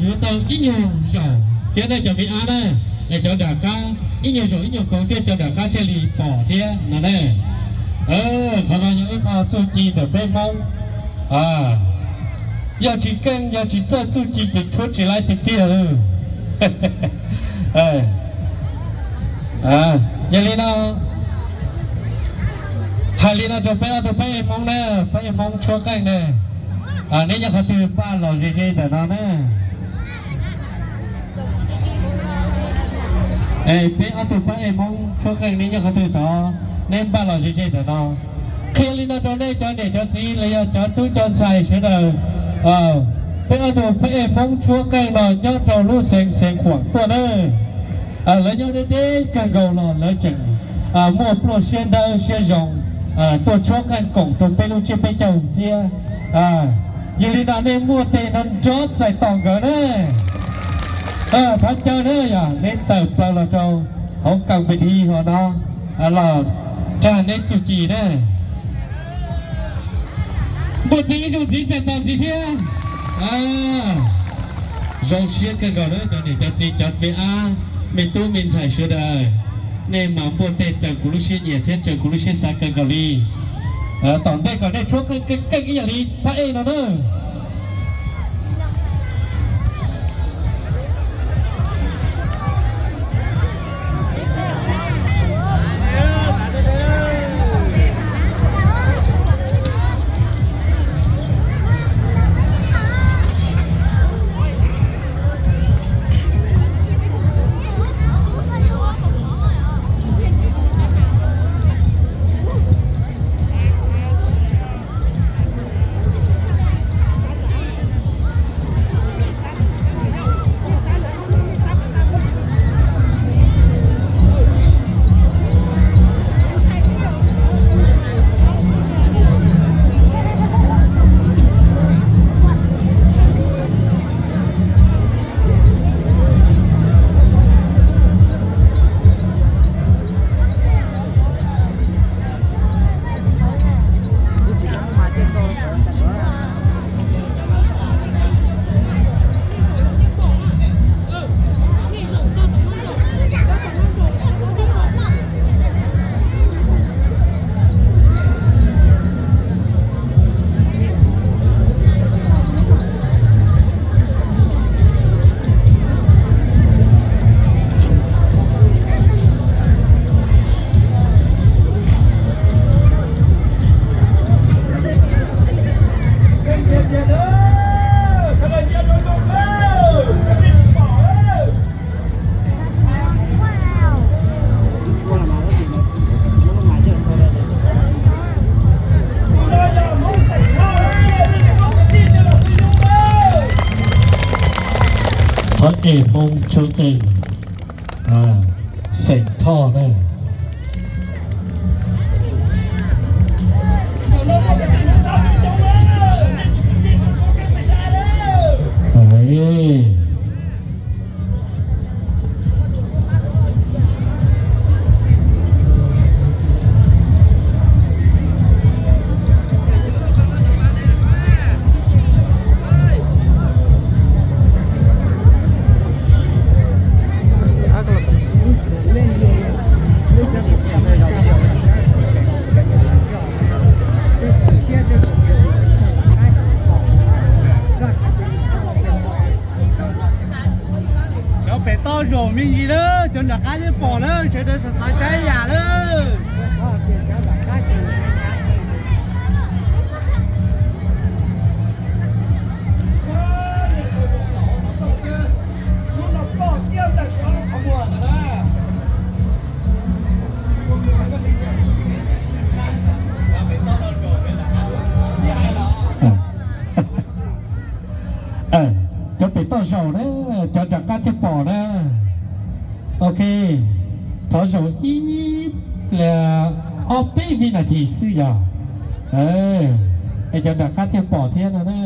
Yuav tau ib nyuag zaum thiab nej cov me ab na, es cov nram qab ib nyuag zaum ib nyuag khoov thiab cov nram qab thiaj li pom thiab no ne. Qhov no yog ib qho txuj ci ntawm peb Hmoob. Yog tsis keej, yog tsis txawj txuj ci ces tshuab tsis laib tiag tiag li. Yog li no, hais li no rau peb ob tug pab ej Hmoob na, pab ej Hmoob tshuab qeej na, neb nyob qhov twg npaj los ze ze ntawm no na. Es peb ob tug pab ej Hmoob tshuab qeej neb nyob qhov twg tod, neb npaj los ze ze ntawm no. Qhia li no rau nej cov niam cov txiv los yog cov tub cov ntxhais sawv daws, peb ob tug pab ej Hmoob tshuab qeej no nyob rau lub xeev Xeev Khuam tuaj na. Lawv nyob deb deb kawg nkaus los lawv tseem muaj pluaj siab dawb siab zoo tuaj tshuab qeej koom rau peb lub tsiab peb caug thiab. Yog li no nej muaj tes no nrov txais tos nkawd na. Thov caw na yog neb tawm plaws los rau hauv koom pi thi hauv no los rag neb txuj ci na. Npuaj teg ib zaug ntxiv txais tos ntxiv thiab. Zoo siab kawg nkaus na cov niam cov txiv cov me ab me tub me ntxhais sawv daws, nej mas npuaj teg raws kuv lub siab nyiam thiab raws kuv lub siab xav kawg nkaus li. Tom ntej kom nej tshuab qeej keej keej ib yam li pab ej no na. Thov es Hmoob tshuab qeej, xeem Thoj na. Cov pem toj zaum me ntsis lawm, cov nram qab yeej pom lawm, sawv daws xav xav saib yam lawm. Cov pem toj zaum na, cov nram qab thiaj pom na. Ok, thov zaum ib, ob peb vib nas this xwb yog. Es cov nram qab thiaj pom thiab no na.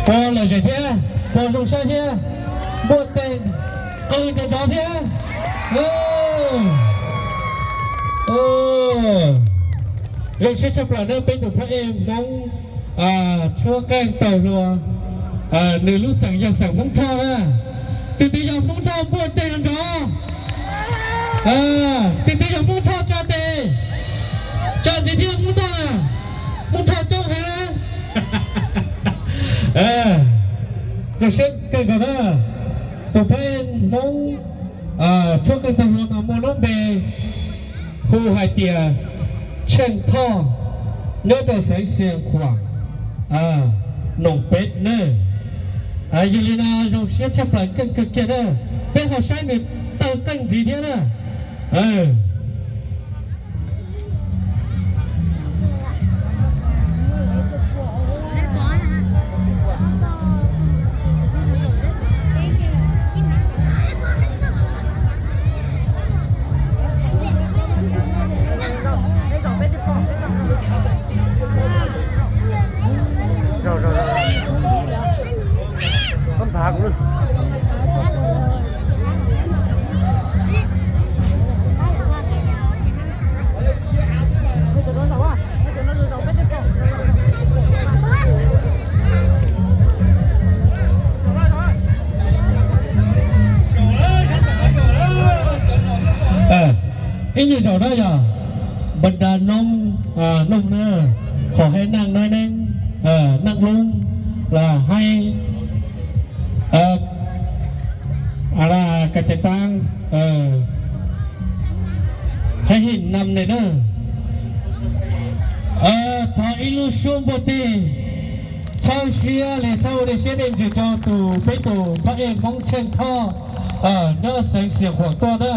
Puas lom zem thiab, puas zoo saib thiab, npuaj tes qw nrov nrov thiab. Zoo siab tshaj plaws na peb tus phab ej Hmoob Tshuab Qeej Taug Hlua, nws lub xeem yog xeem Hmoob Thoj na. Tus twg yog Hmoob Thoj npuaj tes nrov nrov. Tus twg yog Hmoob Thoj tsa tes, tsa ntxiv thiab Hmoob Thoj na, Hmoob Thoj coob heev na. Zoo siab kawg nkaus na, tus phab ej Hmoob Tshuab Qeej Taug Hlua no muaj lub npe hu hais tias Tsheej Thoj, nyob rau xeev Xias Khuam, Noom Pem na. Yog li no zoo siab tshaj plaws kawg kiag na, peb ho saib nws taw qeej ntxiv thiab na. Ib nyuag zaum no yog npaj da noog, noog na, qhov hais neeg no neeg, neeg lub, los hais, ka cai taab, hais him nam ne na. Thov ib lub suab npuaj tes txhawb siab li txhawb ua siab dej ntsws rau tus peb tus phab ej Hmoob Tsheej Thoj nyob xeev Xias Khuam tuaj na.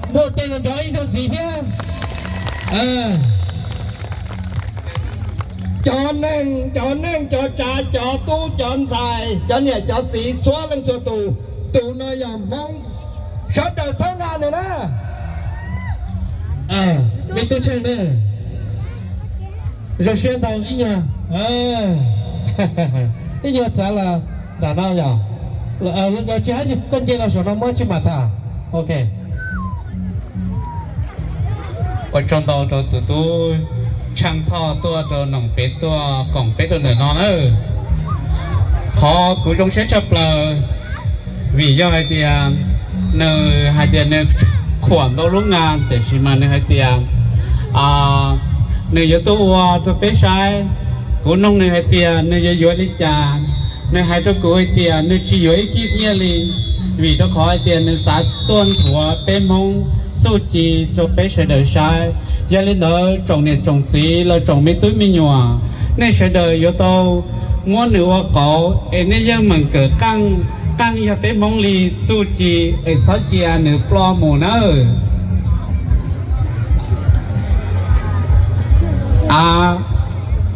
Npuaj tes nrov nrov ib zaug ntxiv thiab. Cov neeg, cov neeg, cov tsav, cov tub, cov ntxhais, cov niam cov txiv txhua leej txhua tus, tus no yog Hmoob, sawv daws txhawb nqa nws na. Me tub Tsheej na, zoo siab ntau ib nyuag, ib nyuag txav los nram no yog, tsis hab tsis koj nce los saum no muab tsis mam tham. Ok. Ua tsaug ntau rau tus tub Tsheej Thoj tuaj rau Noom Pem tuaj koom peb rau ntawm no na. Qhov kuv zoo siab tshaj plaws vim yog hais tias nws hais tias nws khuam ntau lub nqa, tiam sis mas nws hais tias nws yuav tuaj ua rau peb saib. Kuv noog nws hais tias nws yuav yuav li cas, nws hais rau kuv hais tias nws tsis yuav ib kib nyiaj li, vim rau qhov hais tias nws xav tuaj nthuav peb Hmoob txuj ci rau peb sawv daws saib. Yog li ntawd tsoom niam tsoom txiv los tsoom me tub me nyuam, nej sawv daws yuav tau muab nws ua qauv es nej yeej meem kawm qeej, qeej yog peb Hmoob li txuj ci es txhob cia nws ploj mus nawb.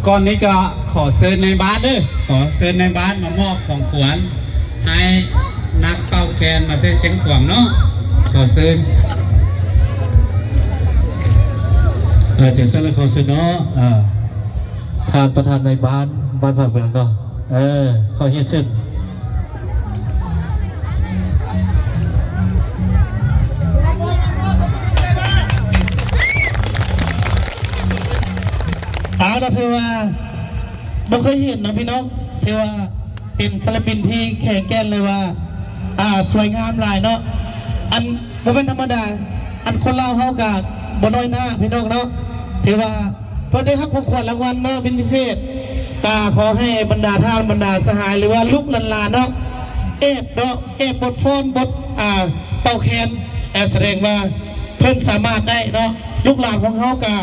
Còn cái, cái hồ sơ này bán đó, hồ sơ này bán mà mua phòng quản hay nạp tàu kèn mà thuê sinh quản nó, hồ sơ. Ờ, Trường Sơn là hồ sơ đó, ờ. Than, tao than này bán, bán phòng quản đó. Ờ, khỏi hiện sinh. Ao, no ถือว่า บ่เคยเห็นนะพี่น้อง ถือว่าเป็นศิลปินที่แข็งแกร่งเลยว่า อ่า สวยงามหลายเนาะ อันบ่เป็นธรรมดา อันคนลาวเฮากะบ่น้อยหน้าพี่น้องเนาะ ถือว่าเพิ่นได้รับของขวัญรางวัลเนาะเป็นพิเศษ กะขอให้บรรดาท่านบรรดาสหายหรือว่าลูกหลานๆเนาะ เอฟเนาะ เอฟบทฟ้อนบท อ่า เป่าแคน อ่า แสดงว่าเพิ่นสามารถได้เนาะ ลูกหลานของเฮากะ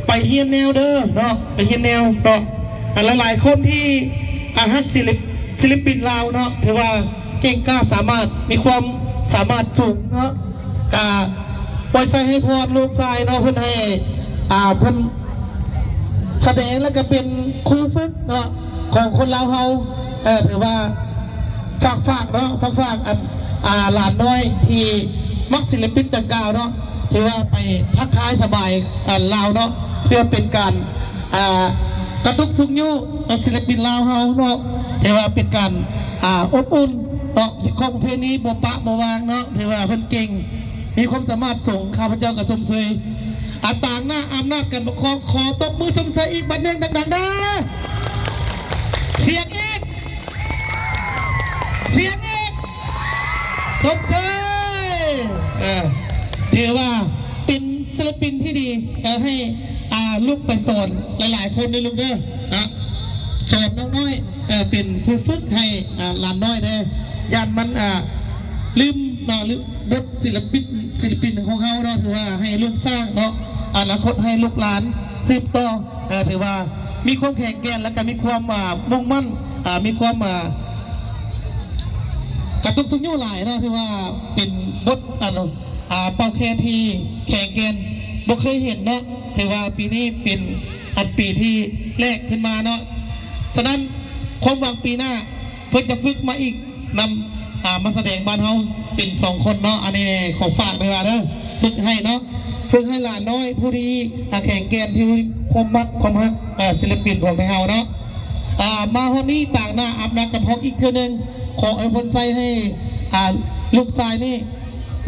ไปเฮียนแนวเด้อเนาะ ไปเฮียนแนวเนาะ อ่ะ หลายๆคนที่ อ่ะ ฮักศิลป-ศิลปินลาวเนาะ ถือว่าเก่งกล้าสามารถ มีความสามารถสูงเนาะ กะอวยชัยให้พรลูกชายเนาะ เพิ่นให้ อ่า เพิ่นแสดงแล้วก็เป็นครูฝึกเนาะ ของคนลาวเฮา เออ ถือว่า ฝากฝากเนาะ ฝากฝากอัน อ่า หลานน้อยที่มักศิลปินดังกล่าวเนาะ ถือว่าไปทักทายสบาย อ่า ลาวเนาะ เพื่อเป็นการ อ่า กระตุกสุกยุ ศิลปินลาวเฮาเนาะ ถือว่าเป็นการอบอุ่นเนาะ ครอบครัวนี้บ่ปะบ่วางเนาะ ถือว่าเพิ่นเก่ง มีความสามารถสูง ข้าพเจ้าก็ชมเชย อ่ะ ต่างหน้าอำนาจการปกครอง ขอตบมือชมเชยอีกบัดหนึ่งดังๆ เด้อ เสียงอีก เสียงอีก ชมเชย เออ ถือว่าเป็นศิลปินที่ดี เออ ให้ อ่า ลูกไปสอนหลายๆ คนด้วยลูกเด้อ นะ สอนน้องน้อย เออ เป็นครูฝึกให้ อ่า หลานน้อยเด้อ ย่านมัน อ่า ลืมเนาะ ลืมบทศิลปิน ศิลปินของเขาเนาะ ถือว่าให้ลูกสร้างเนาะ อนาคตให้ลูกหลานสืบต่อ เออ ถือว่ามีความแข็งแกร่ง และก็มีความ อ่า มุ่งมั่น อ่า มีความ อ่า กระตุกสุกยุหลายเนาะ ถือว่าเป็นบท อัน อ่า เป่าแคนที่แข็งแกร่ง บ่เคยเห็นเนาะ ถือว่าปีนี้เป็นอันปีที่แรกขึ้นมาเนาะ ฉะนั้นความหวังปีหน้า เพิ่นจะฝึกมาอีกนำ อ่า มาแสดงบ้านเฮาเป็นสองคนเนาะ อันนี้ขอฝากไว้ว่าเด้อ ฝึกให้เนาะ ฝึกให้หลานน้อยผู้ที่ อ่า แข็งแกร่งที่ความมักความฮัก อ่า ศิลปินของไทยเฮาเนาะ อ่า มาฮอดนี้ต่างหน้าอำนาจกำพองอีกเทื่อหนึ่ง ขออวยพรชัยให้ อ่า ลูกชายนี่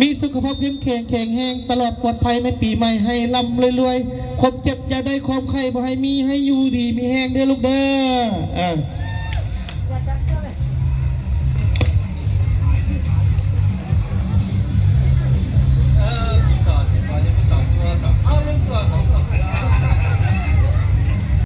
มีสุขภาพเข้มแข็งแข็งแรงตลอดปลอดภัยในปีใหม่ ให้ร่ำรวยๆ ความเจ็บอย่าได้ความไข้บ่ให้มี ให้อยู่ดีมีแฮงเด้อลูกเด้อ เออ